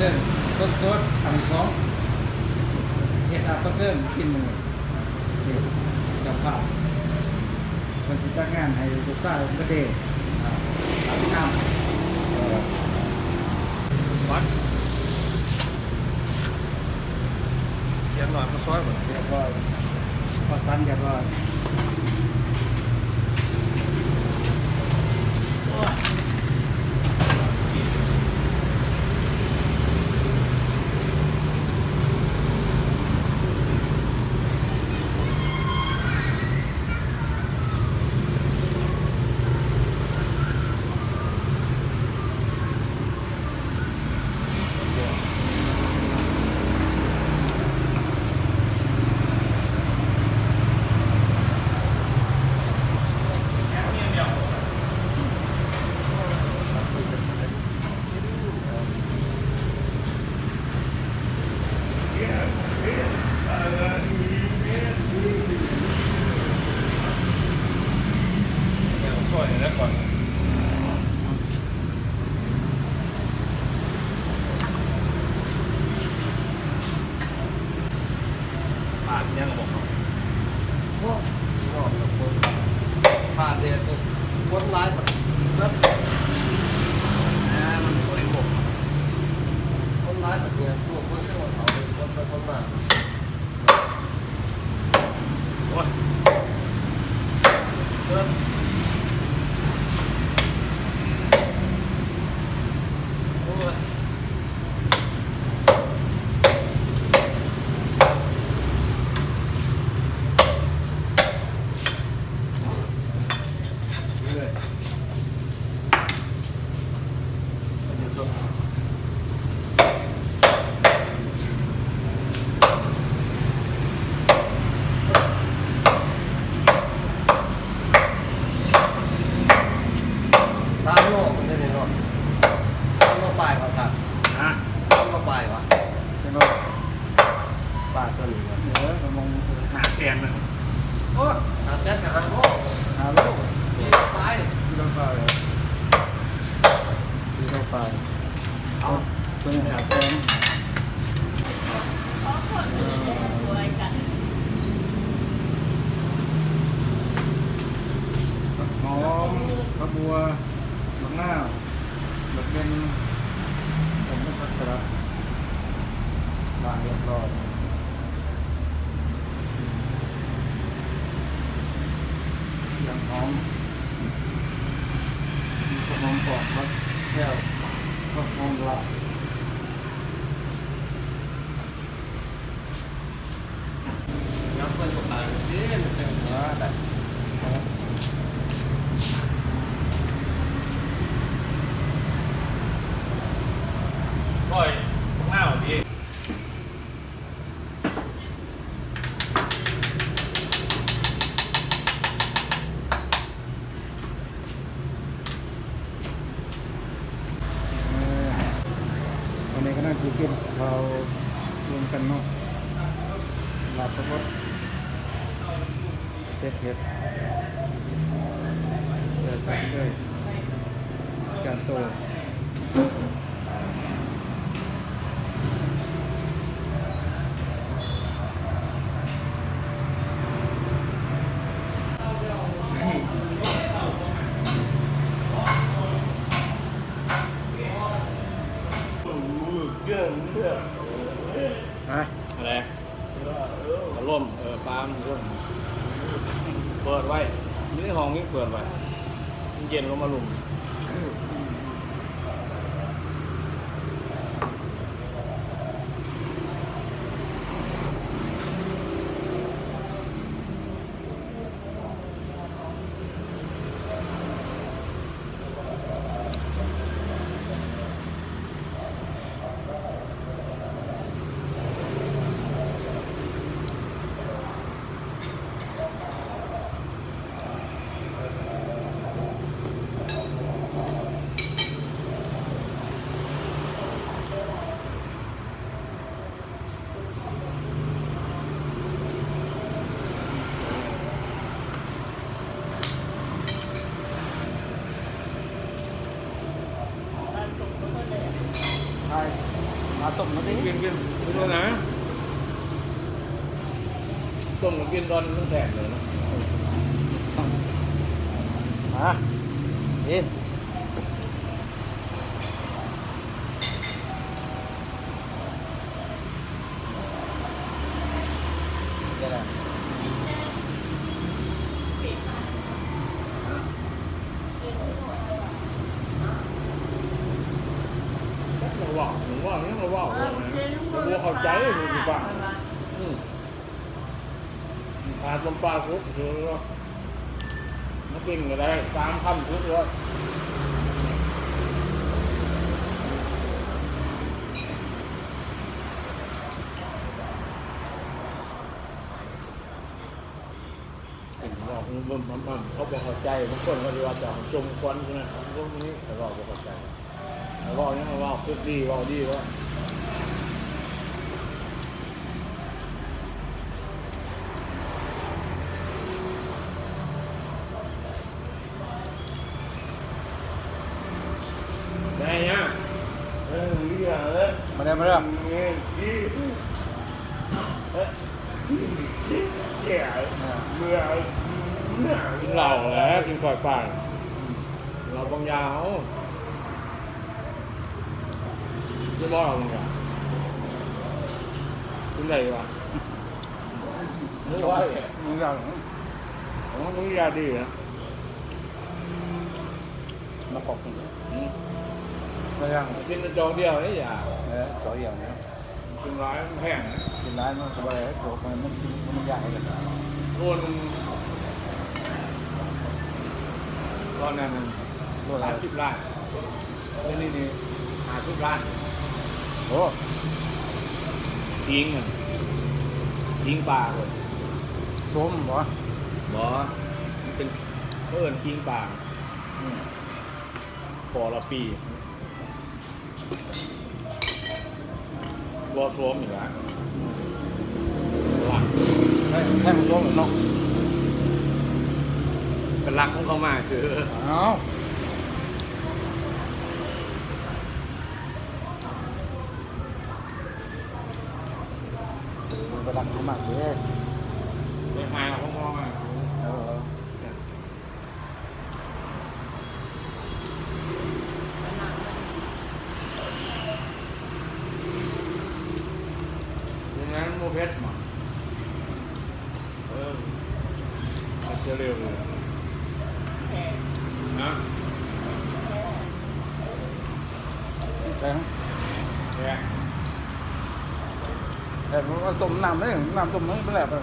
ເຊິ່ງສົດໆ ຕຳຂອງ ເຮັດອາປາເຊີງກິນມື້ນີ້ ເຈົ້າພາບເພິ່ນຊິຈັດງານໃຫ້ລູກຊາຍເພິ່ນເດ້ ອ່າ ງາມ ເອີ ວັດ ສຽງໜ້ອຍມາຊອຍບໍ່ ຮຽບຮ້ອຍ ປະສານຮຽບຮ້ອຍ. ແກງຊອຍແລ້ວກ່ອນ. ປາດຍັງບໍ່ເຂົ້າ ບໍ່ ບໍ່ ປາດແດດນີ້ ຄົນຫຼາຍ ແມ່ນ ຄົນຫຼາຍ ປາດແດດ ພວກເພິ່ນເຈົ້າເຂົາ ຄົນໄປຄົນມາ. ໂອ້ຍ ເອີ ໂອ້ຍ ເມື່ອຍ. ສາມໂລພຸ້ນເດ້ເນາະ ສາມໂລປາຍວ່າຊັ້ນ ຮະ ສາມໂລປາຍວ່າ ເປັນໂລ ປາຕົວນີ້ ເອີ ກະມອງຫ້າແສນນະ ໂອ້ ຫ້າແສນກະຫ້າໂລ ຫ້າໂລ ສີ່ໂລປາຍ ສີ່ໂລປາຍ ສີ່ໂລປາຍ ເອົາ ຕົວນີ້ຫ້າແສນ ຜັກຫອມ ຜັກບົ່ວ ບັກນາວ ບັກເບັນ ຕົ້ມໃນຜັກສະຫຼັດ ລ້າງຮຽບຮ້ອຍ ກຽມຫອມ ມີຜັກຫອມປອກ ຜັກແພວ ຜັກຫອມລາວ. ໂອ້ຍ ບັກນາວຕິ. ເອີ ຕອນນີ້ກຳລັງຊິກິນເຂົ້າລວມກັນເນາະ ລາບປາກົດ ເປັດເຫັດ ແຊບໆ ເລີຍ ຈານໂຕ. ຮະ ອັນໃດ? ພັດລົມ ເອີ ປາມັນລົມ ເປີດໄວ້ ຢູ່ໃນຫ້ອງຍັງເປີດໄວ້ ມັນເຢັນລົງມາລຸ່ມ. ປາຕົ້ມນະຕິ ກິນ ກິນ ກິນໂລດນະ ຕົ້ມກໍກິນຕອນມັນແຫ້ງເລີຍເນາະ ອາ ກິນ. ເວົ້າ ເວົ້າ ຍັງເວົ້າ ບໍ່ເຂົ້າໃຈ ຜູ້ຟັງ ອືມ. ປາຕົ້ມປາສຸກ ມາກິນກໍໄດ້ ສາມຄຳສຸກໂລດ ກິນເວົ້າເບິ່ມໆ ເຂົາບໍ່ເຂົ້າໃຈ ບາງຄົນເຂົາຊິວ່າເຈົ້າຈົ່ມຄວັນ ພວກນີ້ເຂົາເວົ້າບໍ່ເຂົ້າໃຈ. ເວົ້າຫຍັງເວົ້າ ຄິດດີ ເວົ້າດີເວີ້ຍ ໄດ້ຫຍັງ ເອີ ມາເດີ ມາເດີ ກິນເຫຼົ້າແຫຼະ ກິນກ້ອຍປາ ເຫຼົ້າບາງຢ່າງ ເຮົາ ກິນບໍ່ເຫຼົ້າບາງຢ່າງ ກິນໄດ້ຢູ່ຫວາ ມື້ວານນີ້ ມື້ວານນີ້ ໂອ້ ມື້ວານນີ້ດີນະ ມາຂອບຄຸນ ອືມ ມາຢ່າງ ກິນຈອກດຽວນີ້ ຢາ ເອີ ຈອກດຽວນີ້ ກິນຫຼາຍມັນແພງ ກິນຫຼາຍມັນກໍບໍ່ໄດ້ ໂຕມັນ ມັນ ມັນຢາກ ໂລໜຶ່ງ ຕອນນັ້ນ ໂລສາມສິບລ້ານ ດຽວນີ້ນີ້ຫ້າສິບລ້ານ ໂອ້ ຂີງມັນ ຂີງປ່າເພິ່ນ ໂຊມບໍ? ບໍ່ ມັນເປັນ ເຂົາເອີ້ນຂີງປ່າ ອືມ ຂໍລະປີ ບໍ່ໂຊມອີກລະ ຫຼັກ ແພງ ແພງໂຊມເນາະ ເປັນຫຼັກຂອງເຂົາມາຄື ອ້າວ ເປັນຫຼັກຂອງເຂົາມາຄື ໄປຫາເອົາຂອງເຂົາມາ ເອີ. ເປັນຫຍັງບໍ່ເຜັດບໍ? ເອີ ເອົາເສຍເລັວເລີຍນະ ແຂງ ແຂງ ແຂງ ເອົາຕົ້ມນ້ຳເດ້ ນ້ຳຕົ້ມໃຫ້ມັນແຫຼບ. ເອີ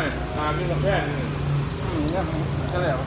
ຍ ຫາກິນກາແຟນີ້ ອືມ ຈະແລ້ວ.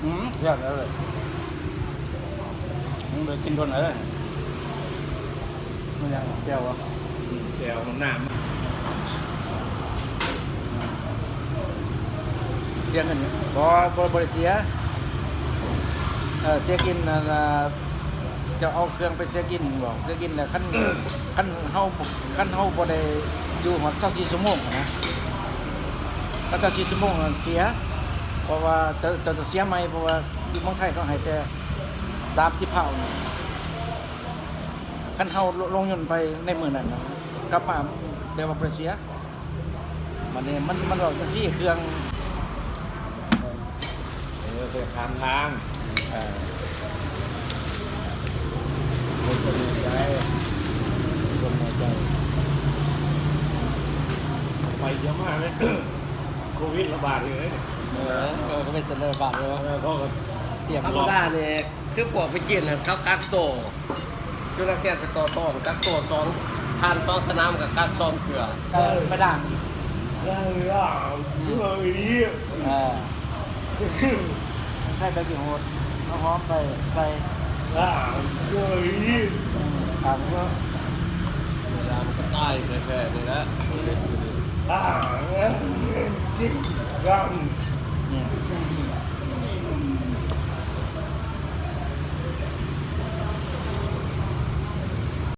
ອືມ ແຊບເລີຍ ມັນໄດ້ກິນດົນແລ້ວເດ້ ມັນຍັງແຈ່ວບໍ່? ອືມ ແຈ່ວນ້ຳ ເສຍເງິນ ບໍ່ ບໍ່ ບໍ່ໄດ້ເສຍ ເອີ ເສຍກິນ ອັນ ເຈົ້າເອົາເຄື່ອງໄປເສຍກິນບໍ? ເສຍກິນແລ້ວ ຄັນ ຄັນເຮົາ ຄັນເຮົາບໍ່ໄດ້ຢູ່ຮອດຊາວສີ່ຊົ່ວໂມງນະ ຄັນຊາວສີ່ຊົ່ວໂມງນັ້ນເສຍ ເພາະວ່າເຈົ້າ ເຈົ້າຕ້ອງເສຍໃໝ່ ເພາະວ່າຢູ່ເມືອງໄທເຂົາໃຫ້ແຕ່ສາມສິບພາວນະ ຄັນເຮົາລົງຍົນໄປໃນມື້ນັ້ນນະ ກັບມາແບບວ່າບໍ່ໄດ້ເສຍ. ບັດນີ້ມັນ ມັນເວົ້າຈັ່ງຊີ້ ເຄື່ອງ ເອີ ເພື່ອຂ້າມທາງ ເອີ ຄົນບໍ່ແນ່ໃຈ ຄົນບໍ່ແນ່ໃຈ ໄປດຽວມາເລີຍ. ໂຄວິດລະບາດຢູ່ເດ້. ເອີ ເອີ ໂຄວິດລະບາດຢູ່. ເອີ ເຂົາກໍຕຽມ ທຳມະດານີ້ ຄືພວກໄປຈີນຫັ້ນ ເຂົາກັກໂຕ ຈຸລະແຄດໄປຕໍ່ທ້ອງ ກັກໂຕສອງ ຜ່ານສອງສະໜາມກໍກັກສອງເທື່ອ. ເອີ ໄປລ້າງ ລ້າງ ລ້າງ ອືມ ເອີ ໃສ່ໃບຂີ້ຫູດ ເອົາຫອມໄປໃສ່ ລ້າງ ອືມ ຂ້າງເດີ ຢາມັນກໍຕາຍແທ້ໆນີ້ແຫຼະ ມັນເຮັດຢູ່ນີ້ ລ້າງ ກິນ ລ້າງ ອືມ.